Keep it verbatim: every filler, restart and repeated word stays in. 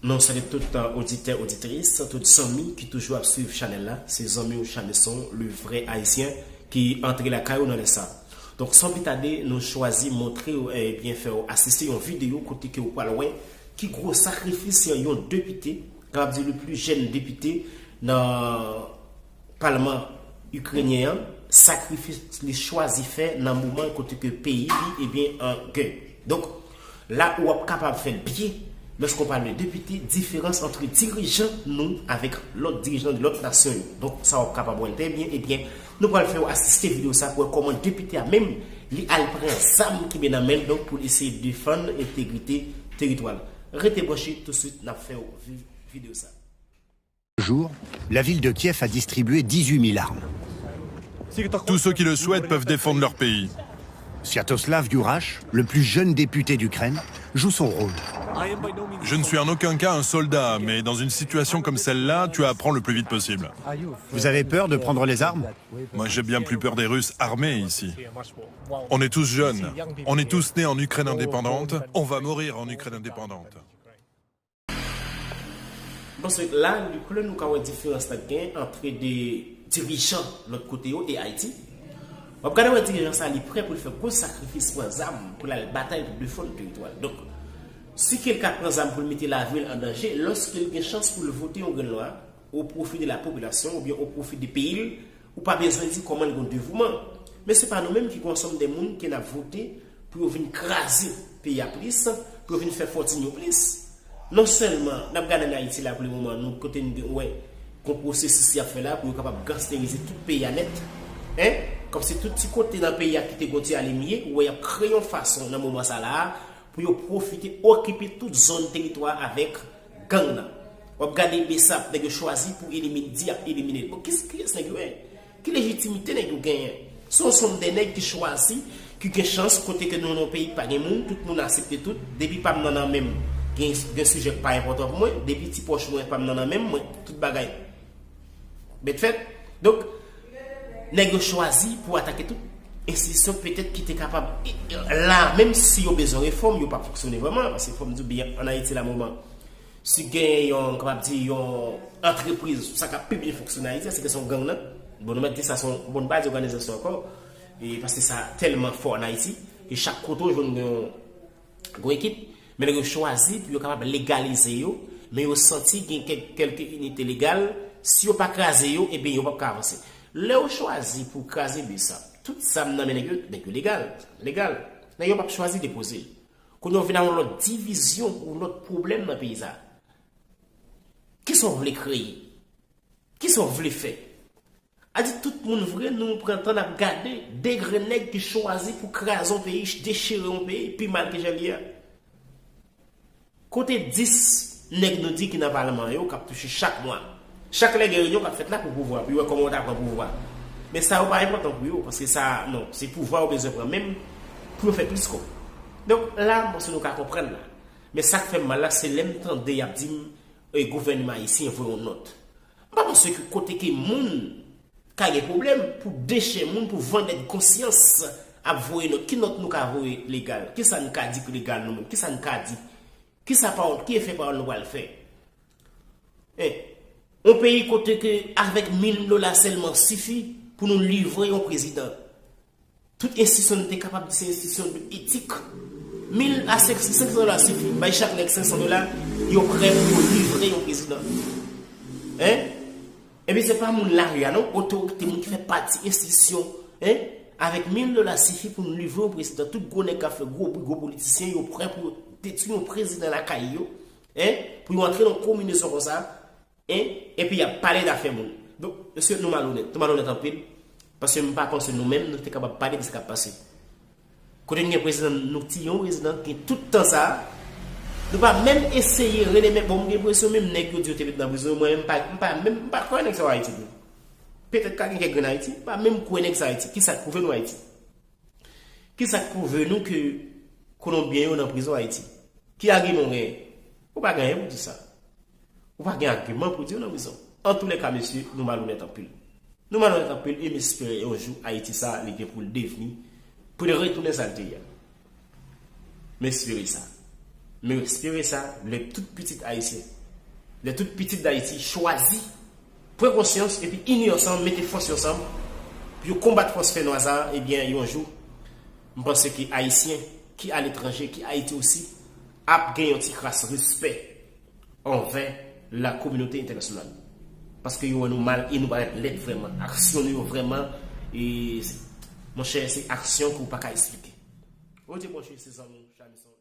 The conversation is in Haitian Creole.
Nou salye tout, euh, oditè, oditris, tout zanmi ki toujou ap swiv chanèl la. Se zanmi w Chameson, le vrai haïtien, ki antre lakay ou nan lè sa. Donk, san pli tade, nou chwazi montre w, ebyen, fè w asiste yon videyo kote ke w pral wè ki gwo sakrifis yon depite, kapab di le plus jeune député nan palman ikrenyen an, sakrifis li chwazi fè nan moman kote ke peyi li, ebyen, an gè. Donk, la ou ap kapab fè l byen, lorsqu'on parle de député, diferans ant dirijan nou avèk lòt dirijan de lòt nasyon yo. Donk, sa w ap kapab wè l trè byen, ebyen, nou pral fè w asiste videyo sa pou wè kòman depite a menm, li al pran zam ki gen nan men l, donk, pou l eseye defann entegrite teritwa l. Rete branche, touswit, n ap fè w viv videyo sa. Jour, la ville de Kiev a distribué dix-huit mille armes. Tous ceux qui le souhaitent peuvent défendre leur pays. Sviatoslav Yurash, le plus jeune député d'Ukraine, joue son rôle. Je ne suis en aucun cas un soldat, mais dans une situation comme celle-là, tu apprends le plus vite possible. Vous avez peur de prendre les armes ? Moi, j'ai bien plus peur des Russes armés ici. On est tous jeunes. On est tous nés en Ukraine indépendante. On va mourir en Ukraine indépendante. Paske la, li klè nou ka wè diferans la gen ant de dirijan lòt kote yo e Ayiti. W ap gade wè dirijan sa, li prè pou l fè gwo sakrifis, pran zam pou l al batay pou defann teritwa l. Donk, si ke l ka pran zam pou l mete lavi l an danje, lòske l gen chans pou l vote yon grenn lwa o pwofi de la popilasyon oubyen o pwofi de peyi l, ou pa bezwen di kòman l gen devouman. Men se pa nou menm ki gen yon ansanm de moun ke n ap vote pou yo vin kraze peyi a plis, pou yo vin fè fòtin yo plis. Non sèlman n ap gade ann Ayiti la pou le moman, nou kote n gen, wè, gon pwosesis y ap fè la pou yo kapab gangsterize tout peyi a nèt. En, kòmsi tout ti kote nan peyi a ki te gon ti alimye, ou wè y ap kreye yon fason nan moman sa la a pou yo pwofite okipe tout zòn teritwa avèk gang nan. W ap gade Besap, nèg yo chwazi pou elimine, di y ap elimine l. Bon, kiyès nèg yo ye? Ki lejitimite nèg yo genyen? Se yon sonm de nèg ki chwazi, ki gen chans kote ke nou nan yon peyi ki pa gen moun, tout moun aksepte tout, depi pa m nan nan men m, gen, gen sijè k pa enpòtan pou mwen, depi ti pòch mwen pa m nan nan men m, mwen, tout bagay bèt fèt. Donk, nèg yo chwazi pou atake tout enstitisyon petèt ki te kapab la, menm si yo bezwen refòm, yo p ap fonksyone vrèman, paske fò m di w byen, ann Ayiti la moman, si gen yon, kapab di, yon antrepriz, sa k ap pi byen fonksyone Ayiti a, se kesyon gang nan. Bon, nou mèt di sa se yon bon baz òganizasyon ankò, e paske sa tèlman fò ann Ayiti, e chak kote w jwenn yon gwo ekip, men nèg yo chwazi pou yo kapab legalize yo, men yo santi gen kèk, kèlke inite legal, si yo pa kraze yo, ebyen yo p ap ka avanse. Lè yo chwazi pou kraze Besap, tout zam nan men nèg yo, nèg yo legal, legal. Nèg yo p ap chwazi depoze l. Kounye a w vin a yon lòt divizyon, yon lòt pwoblèm nan peyi sa. Kisa w vle kreye? Kisa w vle fè? A di tout moun vre, nou pran tan n ap gade de grenn nèg ki chwazi pou kraze yon peyi, dechire yon peyi, pi mal ke jan l ye a. Kote dis nèg nou di ki nan palman yo k ap touche chak mwa? Chak lè gen reyinyon k ap fèt la pou pouvwa, pou yo wè kòman yo ta pran pouvwa. Men sa yo pa enpòtan pou yo, paske sa, non, se pouvwa yo bezwen pran menm pou yo fè plis kòb. Donk, la, m panse nou ka konprann la. Men sa k fè m mal la, se lè m tande y ap di m, e, gouvènman ayisyen voye yon nòt. M pa panse ke kote ke moun ka gen pwoblèm pou dechè moun, pou vandèt konsyans ap voye nòt. Ki nòt nou ka voye legal? Kisa n ka di ki legal nou menm? Kisa n ka di? Kisa pawòl, ki efè pawòl nou pral fè? En, yon peyi kote ke avèk mil dola sèlman sifi pou nou livre yon prezidan. Tout enstitisyon nou te kapab di se enstitisyon de etik. Mil a senk san dola sifi. Bay chak nèg senk san dola, yo prè pou yo livre yon prezidan. En? Epi se pa moun lari a non, otorite, moun ki fè pati enstitisyon. En? Avèk mil dola sifi pou nou livre yon prezidan. Tout gwo nèg k ap fè gwo bri, gwo politisyen, yo prè pou yo detwi yon prezidan lakay yo. En? Pou yo antre nan konbinezon konsa. En? Epi y ap pale zafè moun. Donk, mesye, nou malonèt. Nou malonèt anpil. Paske m pa panse nou menm, nou te kapab pale de sa k ap pase. Kote n gen prezidan, nou tiye yon prezidan ki tout tan sa a, nou pa menm eseye rele men, bon, m gen enpresyon menm nèg yo di yo te met nan prizon yo, mwen menm m pa, m pa menm, m pa kwè nèg sa yo Ayiti tou. Petèt ka gen kèk grenn Ayiti, m pa menm kwè nèg sa Ayiti. Kisa k pwouve nou Ayiti? Kisa k pwouve nou ke Kolonbyen yo nan prizon Ayiti? Ki agiman w genyen? Ou pa gen anyen pou di sa. Ou pa gen agiman pou di yo nan prizon. Antoulèka, mesye, nou malonèt anpil. Nou malonèt anpil e m espere yon jou Ayiti sa a, li gen pou l devni, pou l retounen sa l te ye a. M espere sa. Men yo espere sa, lè tout pitit ayisyen, lè tout pitit Dayiti chwazi pran konsyans epi ini ansanm, mete fòs yo ansanm pou yo konbat fòs fènwa sa, ebyen, yon jou, m panse ke Ayisyen ki aletranje, ki Ayiti osi, ap gen yon ti kras respè anvè la kominote entènasyonal. Paske yo wè nou mal e nou parèt lèd vrèman. Aksyon nou yo vrèman, e, monchè, se aksyon ke w pa ka eksplike. Rete branche, se zanmi w, Jamison.